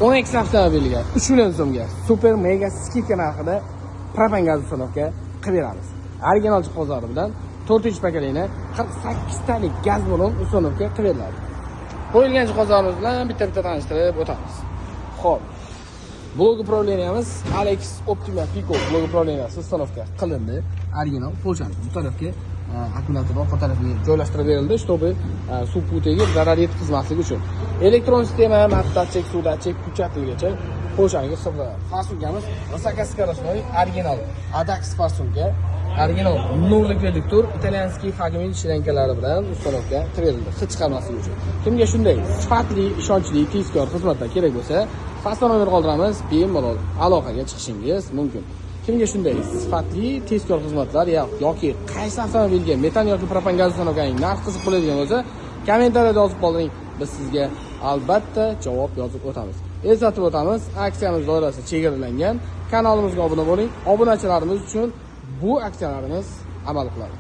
12 avtomobilga 3 million so'mga super mega скидка narxida propan gaz установка qilib beramiz. Original jihozlari bilan 4 поколение 48 talik gaz balon установка qilib beriladi. Qo'yilgan jihozlarimiz bilan bitta-bitta tanishtirib o'tamiz. Xo'p. Блок управления miz Alex Optima Pico блок управления si установка qilindi. Original Polshani bu tarafga akkumulyator orqa tarafiga joylashtirib berildi, чтобы suv puv zarar yetkazmasligi uchun. Elektron sistema, датчик, suv датчик, включатель gacha Polshaniga hisoblanadi. Форсунка miz высокоскоростной original Adax форсунка, original Nordic reduktor, итальянский Fagmin шланг lari bilan установка qilib berildi, hid chiqarmasligi uchun. Kimga shunday sifatli, ishonchli, tezkor xizmatlar kerak bo'lsa, pastda nomer qoldiramiz, bemalol aloqaga chiqishingiz mumkin. Kimga shunday sifatli, tezkor xizmatlar yoki qaysi avtomobilga metan yoki propan gaz установка ning narxi qiziq bo'ladigan bo'lsa, kommentariyada yozib qoldiring. Biz sizga albatta javob yozib o'tamiz. Eslatib o'tamiz, aksiyamiz doirasi chegaralangan. Kanalimizga obuna bo'ling. Obunachilarimiz uchun bu aksiyalarimiz amal qiladi.